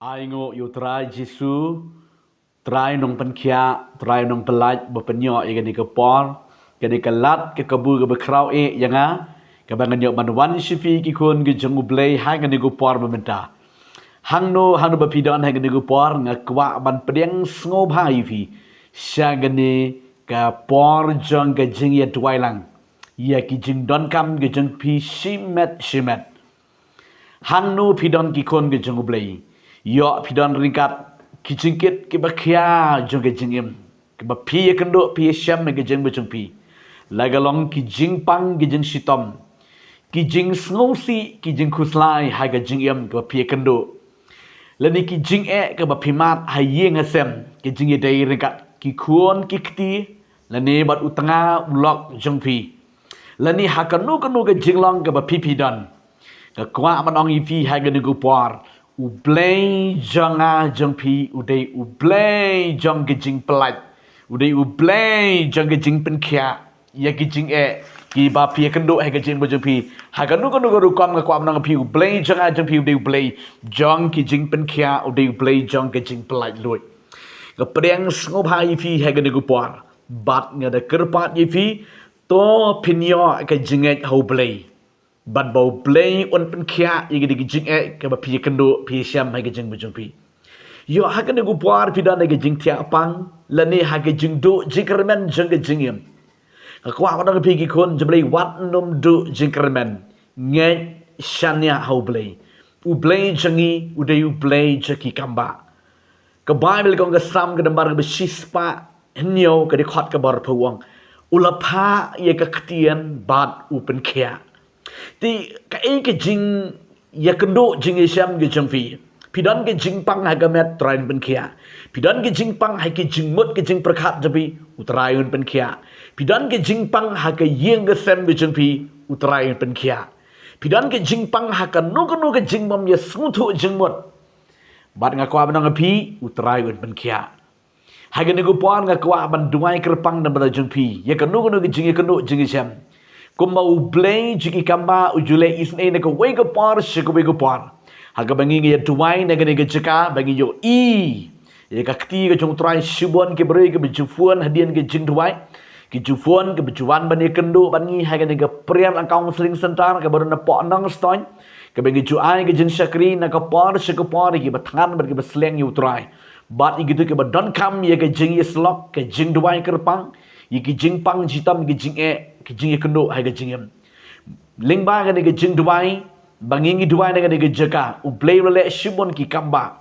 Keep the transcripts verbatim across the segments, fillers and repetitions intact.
Ai nguh ïa u Trai Jisu, Trai Nongpynkhiah, Trai Nongpyllait, ba pynïoh ïa kane ka por, kane ka lad ka kabu kaba khraw eh ïa nga, kaba ngan ïoh ban wan sha phi ki khun ki jong U Blei ha kane ka por ba mynta. Hangno hangno ba phi don ha kane ka por, nga kwah ban pdiang sngewbha ïa phi sha kane ka por jong ka jingïaduwai lang ïa ki jingdonkam ki jong phi shimet shimet. Hangno phi don ki khun ki jong U Blei, ïoh phi don ryngkat ki jingkit kiba khia jong ka jingim, kiba phi ïakynduh phi ïashem ha ka jingim ka jong phi. La ka long ki jingpang ki jingshitom, ki jingsngewsih ki jingkhuslai ha ka jingim kaba phi ïakynduh, lane ki jingeh kaba phi mad ha ïing ha sem, ki jingïadei ryngkat ki khun ki kti, lane bad u tnga u lok jong phi, lane ha kano kano ka jinglong kaba phi phi don. Nga kwah ban ong ïa phi ha kane ka por, U Blei jong nga jong phi u dei U Blei jong ka jingpyllait, u dei U Blei jong ka jingpynkhiah ïa ki jingeh kiba phi ïakynduh ha ka jingim ka jong phi. Ha kano kano ka rukom nga kwah ban ong ïa phi, U Blei jong nga jong phi u dei U Blei jong ki jingpynkhiah, u dei U Blei jong ka jingpyllait luid. Nga pdiang sngewbha ïa phi ha kane ka por, bad nga da kyrpad ïa phi, to phin ïoh ka jingngeit ha U Blei, bad ba U Blei un pynkhiah ïa kine ki jingeh kaba phi ïakynduh phi ïashem ha ka jingim ka jong phi. Ïoh ha kane ka por phi don ha ka jingthiah pang, lane ha ka jingduh jingkyrmen jong ka jingim. Nga kwah ban ong ïa phi ki khun jong U Blei, wat nym duh jingkyrmen, ngeit shaniah ha U Blei. U Blei jong ngi u dei U Blei jong ki kambah. Ka Baibl ka ong, ka Salm ka dang bar kaba shispah hynñiew ka dkhot kaba arphew, u ong, u la phah ïa ka ktien bad u pynkhiah. Te kaei ka jingïakynduh jingïashem ka jong phi? Phi don ka jingpang ha ka met, Trai un pynkhiah. Phi don ka jingpang ha ka jingmut ka jingpyrkhat jong phi, U Trai un pynkhiah. Phi don ka jingpang ha ka ïing ka sem ka jong phi, U Trai un pynkhiah. Phi don ka jingpang ha kano kano ka jingbym ïasngewthuh jingmut, bad nga kwah ban ong ïa phi, U Trai un pynkhiah. Ha kane ka por nga kwah ban duwai kyrpang na ka bynta jong phi ïa kano kano ka jingïakynduh jingïashem. Kumba U Blei jong ki kambah u ju leh isynei na kawei ka por sha kawei ka por, ha kaba ngi ngi ïaduwai na kane ka jaka, ba ngi ïohi ïa ka kti ka jong U Trai shibun ki briew kiba ju phone hadien ka jingduwai, ki ju phone kiba ju wan ban ïakynduh bad ngi ha kane ka prayer and counseling center kaba don hapoh Nongstoiñ, kaba ngi ju ai ka jingshakri na ka por sha ka por ïa kiba thngan bad kiba sleng ïa U Trai, bad ïa kito kiba donkam ïa ka jingïasyllok, ka jingduwai kyrpang, ïa ki jingpang jitom, ki jingeh, ki jingïakynduh ha ka jingim. Lyngba kane ka jingduwai ba ngi ngi duwai na kane ka jaka, U Blei u la leh shibun ki kambah,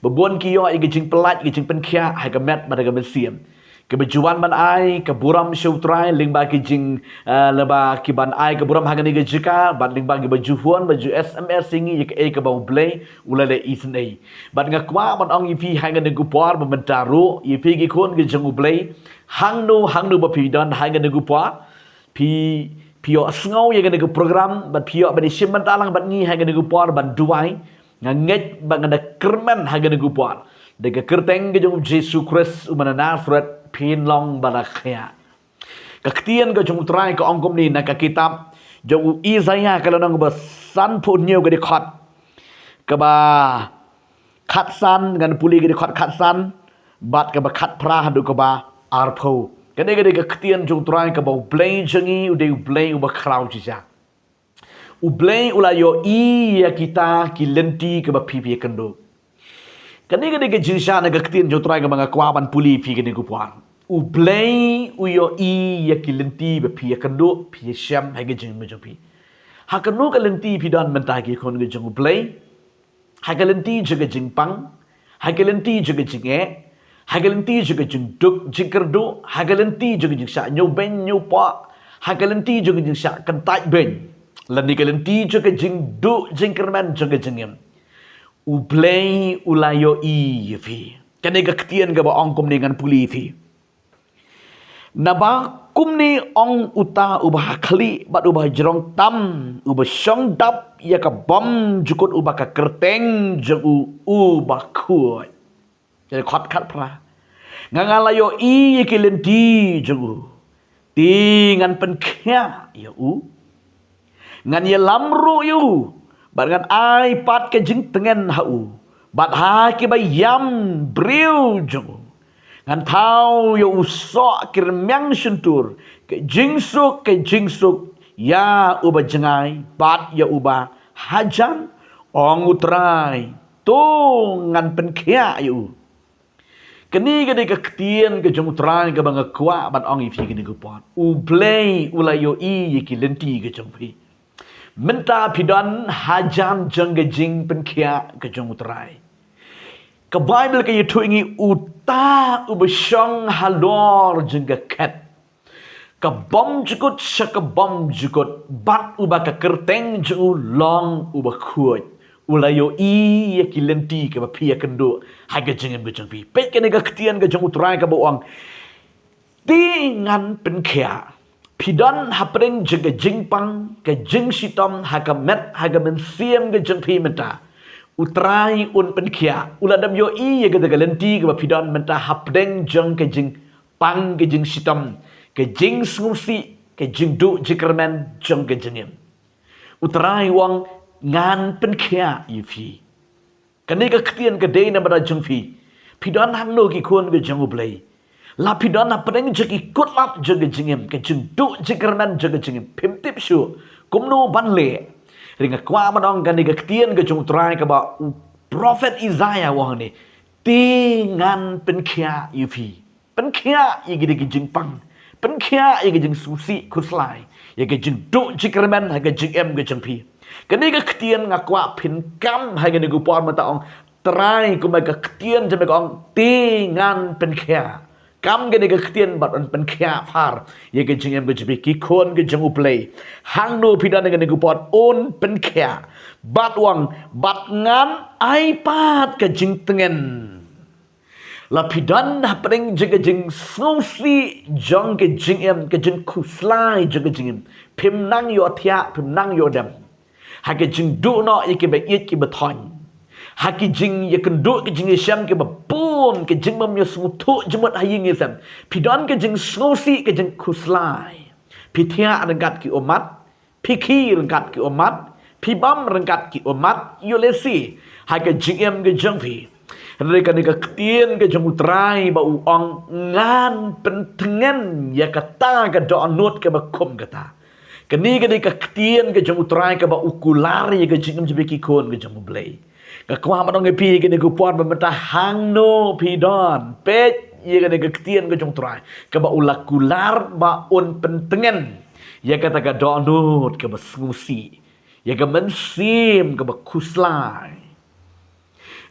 ba bun ki ïoh ïa ka jingpyllait, ka jingpynkhiah ha ka met bad ha ka mynsiem. Kiba ju wan ban ai ka burom sha U Trai lyngba ki jing, eh, lyngba ki ban ai ka burom ha kane ka jaka, bad lyngba kiba ju phone, ba ju S M S ïa ngi ïa kaei kaba U Blei u la leh isynei. Bad nga kwah ban ong ïa phi ha kane ka por ba mynta ruh, ïa phi ki khun ki jong U Blei, hangno hangno ba phi don ha kane ka por, phi, phi ïohsngew ïa kane ka program, bad phi ïoh ban ïashim bynta lang bad ngi ha kane ka por ban duwai. Nga ngeit ba nga da kyrmen ha kane ka por, da ka kyrteng ka jong U Jisu Khrist uba na Nasareth, phin long ba la khiah. Ka ktien ka jong U Trai ka ong kumne na ka kitab jong u Isaïah ka lynnong ba sanphew hynñiew ka dkhot kaba khatsan, ngan pule ka dkhot khatsan bad kaba khatphra haduh kaba arphew. Kane ka dei ka ktien jong U Trai kaba U Blei jong ngi u dei U Blei uba khraw shisha. U Blei u la ïohi ïa kita ki lynti kiba phi phi ïakynduh. Kane ka dei ka jingshisha na ka ktien jong U Trai kaba nga kwah ban pule ïa phi kane ka por. U Blei u ïohi ïa ki lynti ba phi ïakynduh, phi ïashem ha ka jingim jong phi. Ha kano ka lynti phi don mynta ki khun ki jong U Blei? Ha ka lynti jong ka jingpang, ha ka lynti jong ka jingeh, ha ka lynti jong ka jingduk jingkyrduh, ha ka lynti jong ka jingshah ñiewbeiñ ñiewpoh, ha ka lynti jong ka jingshah kyntait beiñ, lane ka lynti jong ka jingduh jingkyrmen jong ka jingim, U Blei u la ïohi ïa phi. Kane ka ktien kaba ong kumne, ngan pule ïa phi. Naba kumne ong uta uba ha khlieh bad uba ha jrong tam, uba shong dap ïa ka bymjukut, uba ka kyrteng jong u u bakhuid. Ka dkhot khatphra. Nga, nga la ïohi ïa ki lynti jong u, te ngan pynkhiah ïa u. Ngan ïalam ruh ïa u bad ngan ai pat ka jingtngen ha u. Bad ha kiba ïam briew jong u ngan thaw ïa u soh ki rmiang shyntur, ka jingsuk, ka jingsuk ïa uba jngai bad ïa uba hajan, ong U Trai, to ngan pynkhiah ïa u. Kane ka dei ka ktien ka jong U Trai kaba nga kwah ban ong ïa phi kane ka por. U Blei u la ïohi ïa ki lynti ka jong phi. Mynta phi don hajan jong ka jingpynkhiah ka jong U Trai. Ka Baibl ka ïathuh ïa ngi, uta uba shong halor jong ka khet, ka bymjukut sha ka bymjukut, bad uba ka kyrteng jong u long uba khuid, u la ïohi ïa ki lynti kaba phi ïakynduh ha ka jingim ka jong phi. Peit kane ka ktien ka jong U Trai kaba ong, te ngan pynkhiah. Phi don hapdeng jong ka jingpang, ka jingshitom, ha ka met, ha ka mynsiem ka jong phi mynta. U Trai un pynkhiah. U la dep ïohi ïa kata ka lynti kaba phi don mynta hapdeng jong ka jingpang, ka jingshitom, ka jingsngewsih, ka jingduh jingkyrmen jong ka jingim. U Trai u ong, ngan pynkhiah ïa phi. Kane ka ktien ka dei namar jong phi. Phi don hangno ki khun ka jong U Blei? La phi don hapdeng jong ki kutlad jong ka jingim, ka jingduh jingkyrmen jong ka jingim, phim tip shuh kumno ban leh. Hynrei nga kwah ban ong kane ka ktien ka jong U Trai kaba u prophet Isaiah u ong hangne, te ngan pynkhiah ïa phi. Pynkhiah ïa kine ki jingpang. Pynkhiah ïa ki jingsngewsih khuslai, ïa ki jingduh jingkyrmen ha ka jingim ka jong phi. Kane ka ktien nga kwah phin kam ha kane ka por mynta, ong, Trai, kumba ka ktien jong me ka ong, te ngan pynkhiah. Kam kane ka ktien bad un pynkhiah phar ïa ka jingim ka jong phi, ki khun ka jong U Blei. Hangno phi don ha kane ka por, un pynkhiah. Bad u ong, bad ngan ai pat ka jingtngen. La phi don hapdeng jong ka jingsngewsih jong ka jingim, ka jingkhuslai jong ka jingim, phim nang ïohthiah, phim nang ïohdem ha ka jingduh noh ïa kiba ïeit kiba thoiñ, ha ki jingïakynduh, ka jingïashem kaba bun, ka jingbym ïasngewthuh jingmut ha ïing ha sem. Phi don ka jingsngewsih, ka jingkhuslai. Phi thiah ryngkat ki ummat, phi khih ryngkat ki ummat, phi bam ryngkat ki ummat, ïoh lehse ha ka jingim ka jong phi. Hynrei kane ka ktien ka jong U Trai ba u ong, ngan pyntngen ïa kata ka dohnud kaba kum kata. Kane ka dei ka ktien ka jong U Trai kaba u kular ïa ka jingim jong phi, ki khun ka jong U Blei. Nga kwah ban ong ïa phi kane ka por ba mynta, hangno phi don, peit ïa kane ka ktien ka jong U Trai kaba u la kular ba un pyntngen ïa kata ka dohnud kaba sngewsih, ïa ka mynsiem kaba khuslai.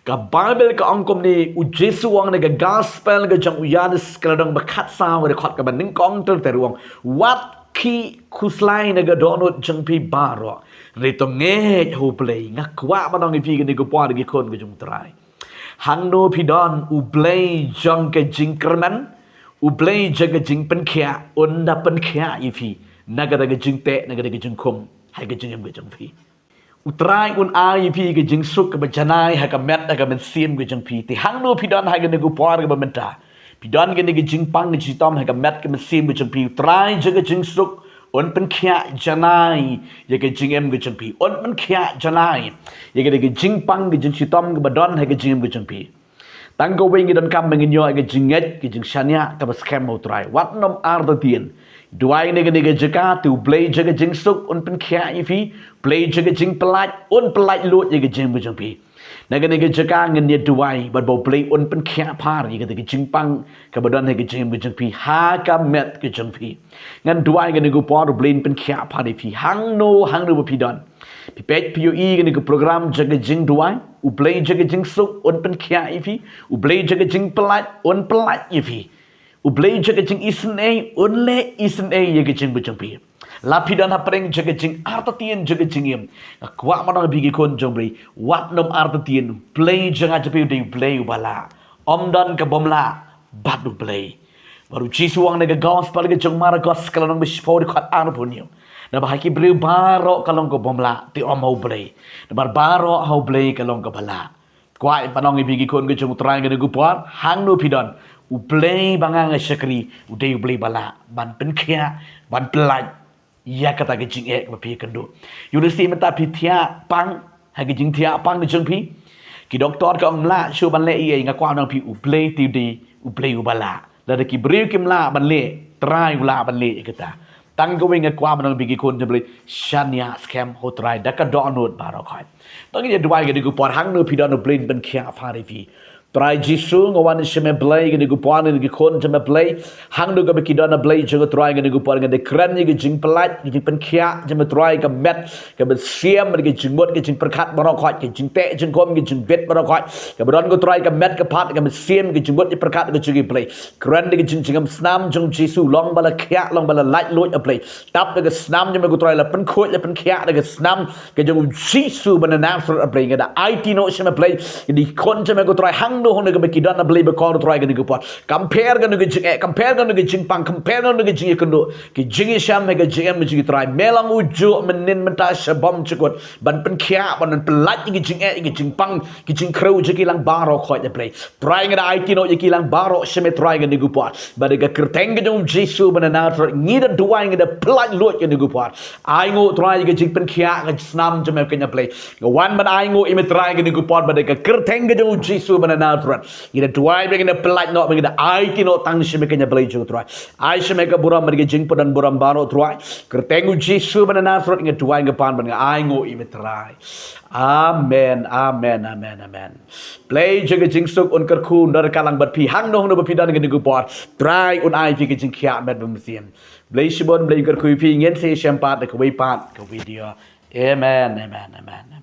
Ka Baibl ka ong kumne, U Jisu u ong ha ka gospel ka jong u Ïoannis, ka lynnong ba khatsaw, ka dkhot kaba nyngkong ter ter, u ong, wat khih khuslai na ka dohnud jong phi baroh, hynrei to ngeit ha U Blei. Nga kwah ban ong ïa phi kane ka por, ki khun ka jong U Trai, hangno phi don, U Blei jong ka jingkyrmen, U Blei jong ka jingpynkhiah, un da pynkhiah ïa phi na kata ka jingteh, na kata ka jingkhum ha ka jingim ka jong phi. U Trai un ai ïa phi ka jingsuk kaba janai ha ka met, ha ka mynsiem ka jong phi. Te hangno phi don ha kane ka por kaba mynta, phi don kane ka jingpang, ka jingshitom ha ka met, ka mynsiem ka jong phi, U Trai jong ka jingsuk un pynkhiah janai ïa ka jingim ka jong phi, un pynkhiah janai ïa kane ka jingpang, ka jingshitom kaba don ha ka jingim ka jong phi. Tang kawei ngi donkam, ba ngin ïoh ïa ka jingngeit, ka jingshaniah kaba skhem ha U Trai. Wat nym artatien. Duwai na kane ka jaka, te U Blei jong ka jingsuk un pynkhiah ïa phi, U Blei jong ka jingpyllait un pyllait lut ïa ka jingim ka jong phi. Na kane ka jaka ngin ïa duwai bad ba U Blei un pynkhiah phar ïa kata ka jingpang kaba don ha ka jingim ka jong phi, ha ka met ka jong phi. Ngan duwai kane ka por, U Blei un pynkhiah phar ïa phi. Hangno hangno ba phi don, phi peit phi ïohi kane ka program jong ka jingduwai, U Blei jong ka jingsuk un pynkhiah ïa phi, U Blei jong ka jingpyllait un pyllait ïa phi, U Blei jong ka jingisynei un leh isynei ïa ka jingim ka jong phi. La phi don hapdeng jong ka jingartatien jong ka jingim, nga kwah ban ong ïa phi, ki khun jong U Blei, wat nym artatien. U Blei jong nga jong phi u dei U Blei uba lah. Ym don ka bym lah bad U Blei. Bad U Jisu u ong na ka gospel ka jong u Markos, ka lynnong ba shiphew, dkhot arphew hynñiew, naba ha ki briew baroh ka long ka bym lah, te ym ha U Blei. Namar baroh ha U Blei ka long kaba lah. Kwah ban ong ïa phi, ki khun ka jong U Trai, kane ka por, hangno phi don, U Blei ba nga nga shakri u dei U Blei ba lah ban pynkhiah, ban pyllait ïa kata ka jingeh kaba phi ïakynduh. Ïoh lehse mynta phi thiah pang ha ka jingthiah pang ka jong phi. Ki doktor ki ong ym lah shuh ban leh ei ei, nga kwah ban ong ïa phi U Blei te u dei U Blei uba lah. Lada ki briew kim lah ban leh, Trai u lah ban leh ïa kata. Tang kawei nga kwah ban ong ïa phi ki khun jong U Blei, shaniah skhem ha U Trai da ka dohnud baroh khoit. To ngin ïa duwai kane ka por, hangno phi don U Blei un pynkhiah pha ïa phi. Trai Jisu, nga wan shim me Blei kane ka por, kine ki khun jong me Blei, hangno kaba ki don, a Blei jong nga, Trai, kane ka por ngi da kren ïa ka jingpyllait, ka jingpynkhiah jong me, Trai, ka met, ka mynsiem, ka jingmut, ka jingpyrkhat baroh khoit, ka jingteh jingkhum, ka jingbit baroh khoit, kaba don, ko Trai, ka met ka phad, ka mynsiem, ka jingmut, ka jingpyrkhat, ka jong ki, Blei. Kren da ka jingjngem snam jong U Jisu, long ba la khiah, long ba la laitluid, a Blei. Tap da ka snam jong me, ko Trai, la pynkhuid, la pynkhiah da ka snam ka jong U Jisu ba na Nasareth, a Blei. Nga da aiti noh sha me, Blei, ïa ki khun jong me, ko Trai, hangno hangno kaba ki don, a Blei bakor, Trai, kane ka por. Kam pher kano ka jingeh, kam pher kano ka jingpang, kam pher kano ka jingïakynduh, ka jingïashem, ka jingem, ka jingïatrai, me long ujuh mynnin mynta sha bymjukut, ban pynkhiah, ban pyllait ïa ka jingeh, ïa ka jingpang, ka jingkhrew jong ki lang baroh khoit, a Blei. Trai, nga da aiti noh ïa ki lang baroh sha me, Trai, kane ka por. Ba da ka kyrteng ka jong U Jisu ba na Nasareth ngi da duwai, ngi da pyllait luid kane ka por. Ainguh, Trai, ïa ka jingpynkhiah ka snam jong me, kane, a Blei. Nga wan ban ainguh ïa me, Trai, kane ka por, ba da ka kyrteng ka jong U Jisu ba na Nasareth ngi da duwai, ba ngi da pyllait noh, ba ngi da aiti noh tang sha me, kane, a Blei jong nga, Trai. Ai sha me ka burom bad ka jingpyndonkam burom baroh, Trai. Kyrteng U Jisu ba na Nasareth nga duwai, nga pan bad nga ainguh ïa me, Trai. Amen, amen, amen, amen. Blei jong ka jingsuk un kyrkhu, un don ryngkat lang bad phi hangno hangno ba phi don kane ka por. Trai un ai phi ka jingkhiah met bad mynsiem. Blei shibun, Blei kyrkhu ïa phi, ngin sa ïashem pat da kawei pat ka video. Amen, amen, amen.